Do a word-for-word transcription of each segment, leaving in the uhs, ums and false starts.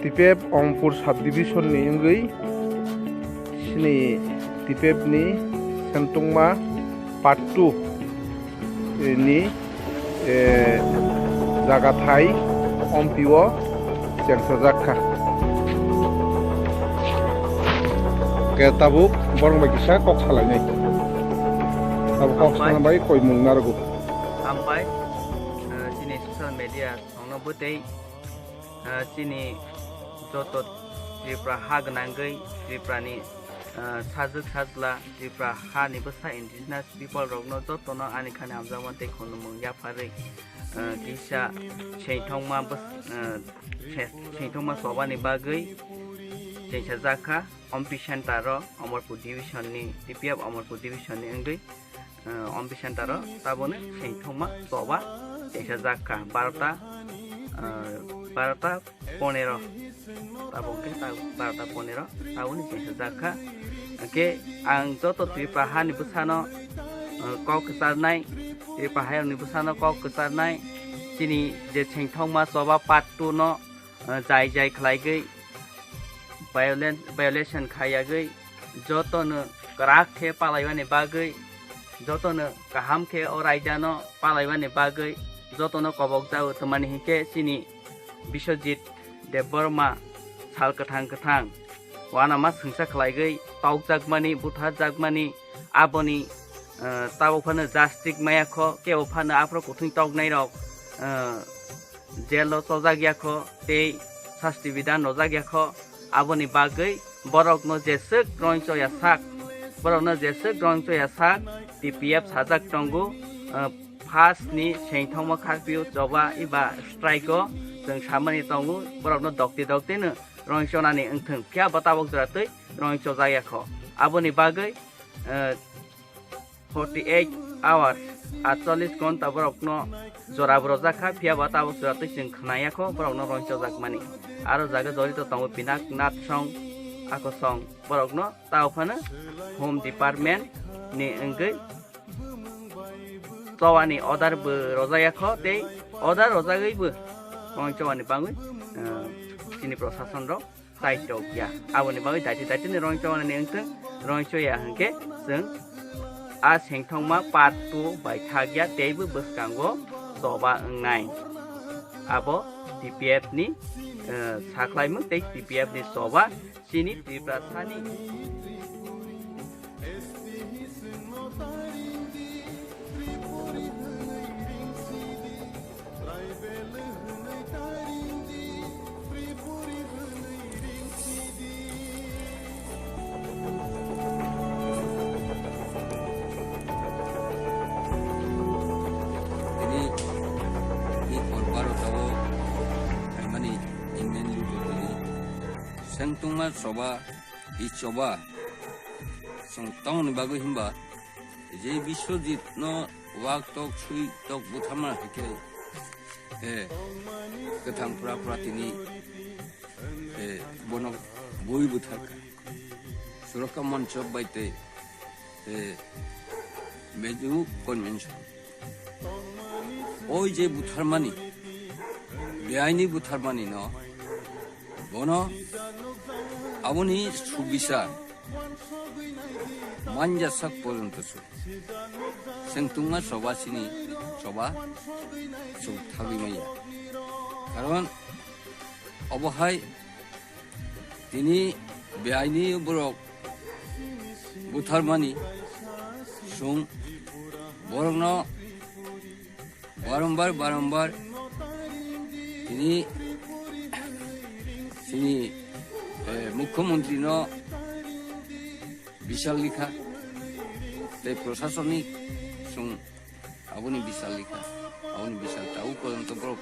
T P F Ompur subdivision ni wngwi sini T P F ni Sengtongma part two ni, eh, jaga thai ompio chengsajak kha. Ke tabuk borok bai kisa kok salainai. Tabuk kok Hambai. Sana bai koimung narwgo. Hambai, eh, chini social media songno bwtwi, eh, chini joto Tripura ha gwnangwi Tripura ni, eh, sajwk sajla Tripura ha ni bwsa indigenous people rokno jotono ani khani hamjakma tei khulumung yapharwi, eh, kisa sengthongma bwsa, eh, se-, sengthongma chobani bagwi chengsajak kha. Ompi Center o Amarpur Division ni, T P F Amarpur Division ni wngwi, eh, Ompi Center o taboni sengthongma choba chengsajak kha barota, eh, barota ponero. Tabuk khe ta-, barota ponero taboni chengsajak kha. Hwnkhe ang joto Tripura hani bwsano, eh, kok kwcharnai, Tripura hayungni bwsano kok kwcharnai, chini je sengthongma choba part two no, eh, jai jai khlaigwi violen-, violation khaiyagwi jotono kwrak khe palaimani bagwi, jotono kaham khe o raidano palaimani bagwi jotono kobok jago, twmani hinkhe chini Biswajit Debbarma sal kwthang kwthang uanama swngsa khlaigwi tokjakmani, butharjakmani, aboni, eh, tabuk phano justice maya kho, kebo phano aphuru kuthung toknairok, eh, jail o chojak ya kho tei sasti bidhan rojak ya kho. Aboni bagwi borokno jeswk roicho ya sak, borokno jeswk roicho ya sak T P F sajak tongo, eh, first ni sengthongma kharpio choba eba strike o chwng samani tongo, borokno dokti dokti no roichonani wngthwng, phiya bo tabuk jora twi roichojak ya kho. Aboni bagwi, eh, forty eight hours, atchallis ghonta borokno jora bo rojak kha, phiya ba tabuk jora twi chwng khna ya kho borokno roichojak mani. Aro jaga jorito tongo Pinak Nath Song, Ako Song, borokno tao phano Home Department ni wngwi chowani order bo rojak ya kho, tei order rojagwi bo roichowani bagwi, eh, chini prosason rok tai tok ya. Aboni bagwi daiti daiti ni roichonani wngthwng, roicho ya hwnkhe chwng a sengthongma part two bai thak ya, teibo bwskango choba wngnai. Abo T P F ni, eh, sakhlaimung tei T P F ni choba chini Tiprasani. Tini ni hor barota o phaimani Indian luku tini sengtongma choba, hi choba chwng tongni bagwi himba je Biswajit no wak tok sui tok butharma hai khe, eh, kwthang pura pura tini, eh, bono bui buthar kha. Surakha Manch bai tei, eh, Meju Convention. Oi je butharmani, beaini butharmani no, bono aboni subisa manja sak porjonto su. Sengtongma choba chini choba chwng thagwi maya. Karon obo hai tini beaini borok butharmani chwng borokno barombar, barombar tini chini, eh, Mukhyamantri no bisal likha, tei prosasonik chwng aboni bisal likha, aboni bisal tau porjonto borok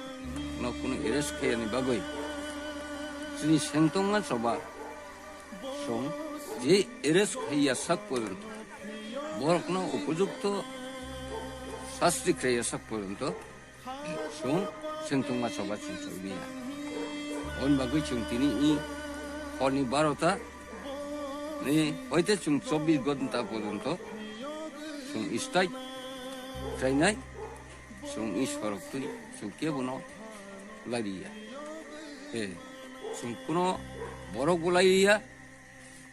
no kunu arrest khaiyani bagwi chini sengtongma choba chwng je arrest khaiya sak porjonto, borokno upojukto sasti khaiya sak porjonto chwng sengtongma choba chwng chobwi ya. Aboni bagwi chwng tini i horni barota ni hoite chwng chobbish ghonta porjonto chwng strike khlainai, chwng i sorok twi chwng kebono lariya. He. Chwng kuno borok bo lai ya,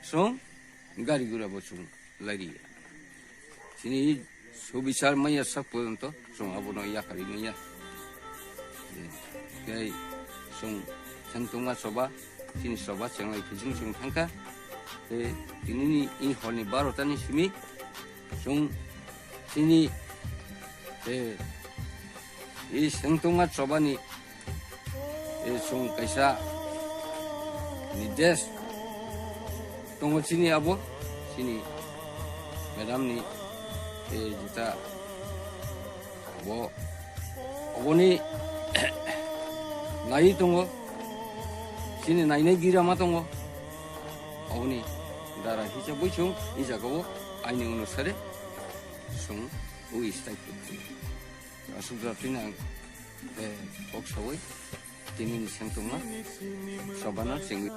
chwng gari gura bo chwng lai ya. Chini subichar maya sak porjonto chwng abono yakarwi maya. Tei chwng sengtongma choba, chini choba chenglai phijing chwng thangkha. Tei tinini i horni barota ni simi chwng chini, eh, i sengtongma chobani, eh, chwng kaisa nidesh tongo chini abo, chini madam ni, eh, juta bo oboni nai tongo, chini nainai girama tongo, oboni dara hisa bui chwng i jagao aini onusare chwng ui style. Aswk jora tini ang, eh, kok sawi tini ni sengtongma sabana chengwi.